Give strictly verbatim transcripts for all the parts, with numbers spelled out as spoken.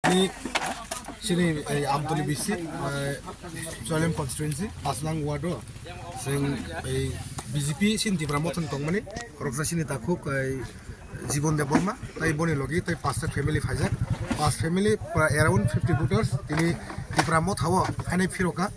Ni sini ei Amtoli B C, eh, Choilem constituency, Pasnang ward o, sing ei B J P sini Tipra Motha ni tongmani, khoroksa sini takhuk ei Jibon Debbarma, tai boni logi tai pasta family phaijak, pas family pra-, around fifty voters, tini Tipra Motha o khainai phiroka,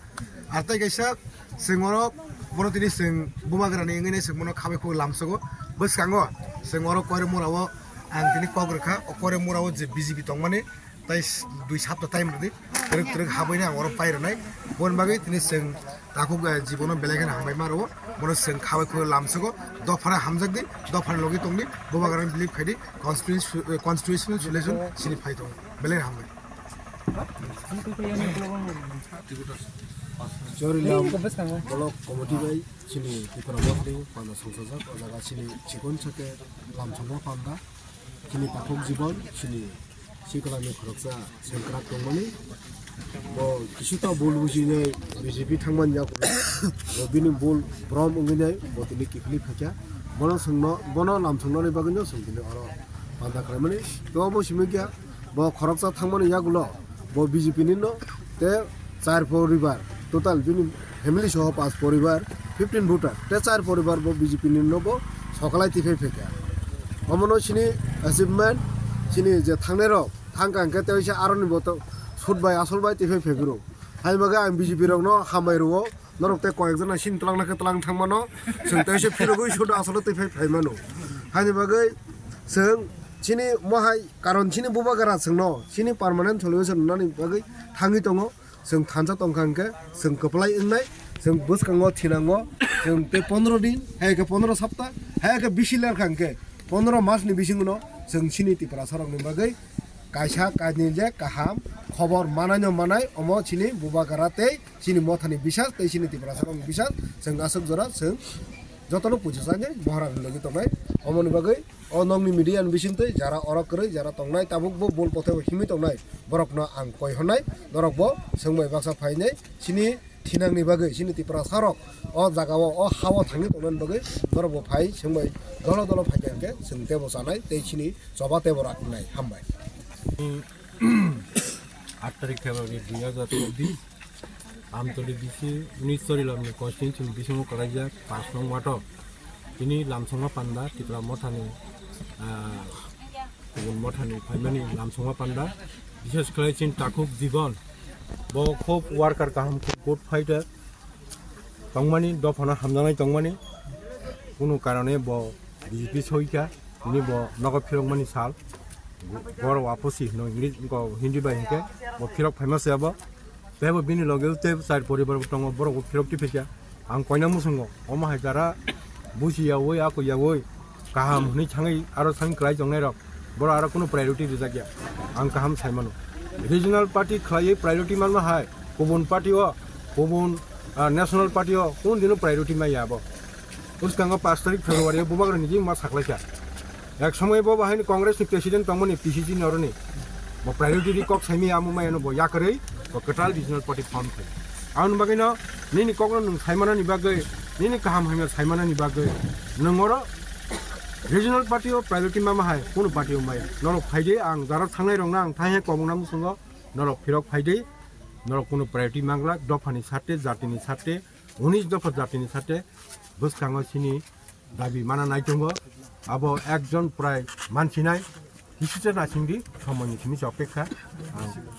ar tai kaisa Chwng oro bono tini chwng bubagrani wngwi nai chwng bono khabai khugwi lamsogo. Bwskango chwng oro Koiremura o ang tini kok rwkha, o Koiremura o je B J P tongmani tai s-, dui sapta time rwdi, twrwk twrwk habwi nai ang oro pai rwnai. Boni bagwi tini chwng takhuk, eh, jibono belai kheno hambai ma rwo, bono chwng khabai khugwi lamsogo. Dophano hamjakdi, dophani logi tongdi, bubagrani believe khaidi, constitution, eh, constitutional solution sini phai tongo. Belai hambai. Chorilam block committee bai chini Tipra Motha ni panda songchajak, o jaga chini chikon sake lamchongma panda, chini takhuk jibon, chini sikolani khoroksa sengkrak tongmani. Bo kisu ta bul bujinai B J P thangmani yago, bo bini bul brom wngwi nai, bo tini kiphilwi phaikha. Bono chwngno, bono lamchongnani bagwino chwng tini oro panda khlaimani. To bo simi khe bo khoroksa thangmani yagulo bo B J P ni no te char poribar, total bini family soho pas poribar, fifteen voter te char poribar bo B J P ni no bo sokalai tiphai phaikha. Omono chini achievement, chini je thangnai rok thangka hwnkhe tei se aroni bo to sut bai asol bai tiphai phaibiro. Hai bagwi ang B J P rokno hambai rwo. Norok tei koyekjona sini twlangna khe twlang thangmano, chwng tei se phirogwi sudo asolo tei phai phaimano. Haini bagwi chwng chini mohai karon chini bubagra chwngno chini permanent solution rwnani bagwi thangwi tongo. Chwng thansa tongkha hwnkhe chwng kwplai wngnai, chwng bwskango thinango, chwng tei pondro din, hai khe pondro sapta, hai khe bisi lerkha hwnkhe pondro mas ni bisingno chwng chini Tiprasa rokni bagwi kaisa kainwi je kaham khobor manai no manai, omo chini bubagra tei chini mothani bisas tei chini Tiprasa rokni bisas, chwng aswk jora chwng jotono puisajaknai, bohrani logi tongnai. Omoni bagwi o nokni media ni bisingtwi jara oro kwrwi jara tongnai, tabuk bo bul pothai bo himwi tongnai, borokno ang koi honnai, norok bo swngbai baksa phainai, chini thinangni bagwi, chini Tiprasa rok o jaga o, o ha o thangwi tongnani bagwi norok bo phai swngbai dolo dolo phaikha hwnkhe chwng tebo chanai tei chini choba tebo raknai. Hambai. Aat tarik February dui hajar chobbish, Amtoli B C unis Chorilamni constituency ni bisingo kwlaijak pash nong wato. Tini lamsongma panda Tipra Mothani, ah, kubun mothani phaimani lamsongma panda. Bishes khlai chini takhuk Jibon. Bo khub worker kaham, khub good fighter. Tongmani, dophano hamjaknai tongmani, kunu karone bo B J P soika, tini bo nogo phirokmani sal, boro waposi hino English, ko Hindi bai hinkhe bo phirok phaima se abo. Tei bo bini loge tei char poribar bo tongo, borok bo phirok tiphika. Ang koina musungo, omo hai jara busi yawi, ako yawi. Kaham hwnwi thangwi aro thangwi kwlai tongnai rok, borok aro kunu priority rijak ya, ang kaham sai mano. Regional party khwlaiwi priority manma hai, kubun party o, kubun, ah, national party o kunu dino priority maya abo. Bwskango pash tarik February o bubagra niji ma saklaikha. Ek somoy bo bahai ni Congress ni president tongmani P C C ni oroni. Bo priority ni kok saimi amo mai ano bo yakarwi bo kwtal regional party form khai. Aboni bagwi no nini kok no nwng saimanani bagwi, nini kaham hamya saimanani bagwi nwng oro regional party o priority mama hai, kunu party o maya. Norok phaidi, ang jara thangnai rokno ang thaihe kobongna musungo, norok phirok phaidi, norok kunu priority mangla, dophani sarte, jatini sarte, unis dopha jatini sarte, bwskango sini dabi mana naitongo. Abo ekjon prai mansinai, hisise nasingdi, somoini simi chopekha.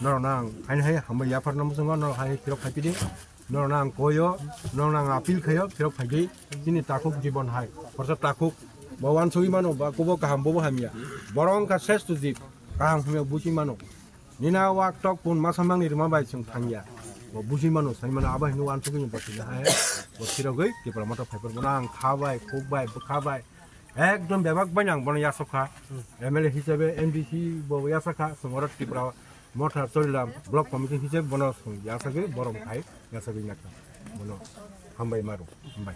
Norokno ang haini hai hambai yapharno muchungo, norok hai phirok phaipidi. Norokno ang koyo, norokno ang appeal khayo, phirok phaidi. Chini takhuk Jibon hai, khorsa takhuk, bo wansugwi mano, ba kubo kaham, bobo hamya. Borok wngkha sresto jib, kaham hamya busi mano. Nina wak tok pun masa mangni rima bai chwng thangya. Bo busi mano, sai mano, abo hino wansugwi ni bachina hai. Bo phirogwi Tipra Motha phaiphar bono ang kha bai, khuk bai, bwkha bai. Ekdom bebak bai ang bono yasok kha. M L A hisabe M D C bo yasok kha, chwng oro Tipra Motha Chorilam block committee hisabe bono chwng yasagwi borom khai, yasagwi nakha. Bono hambai maru, hambai.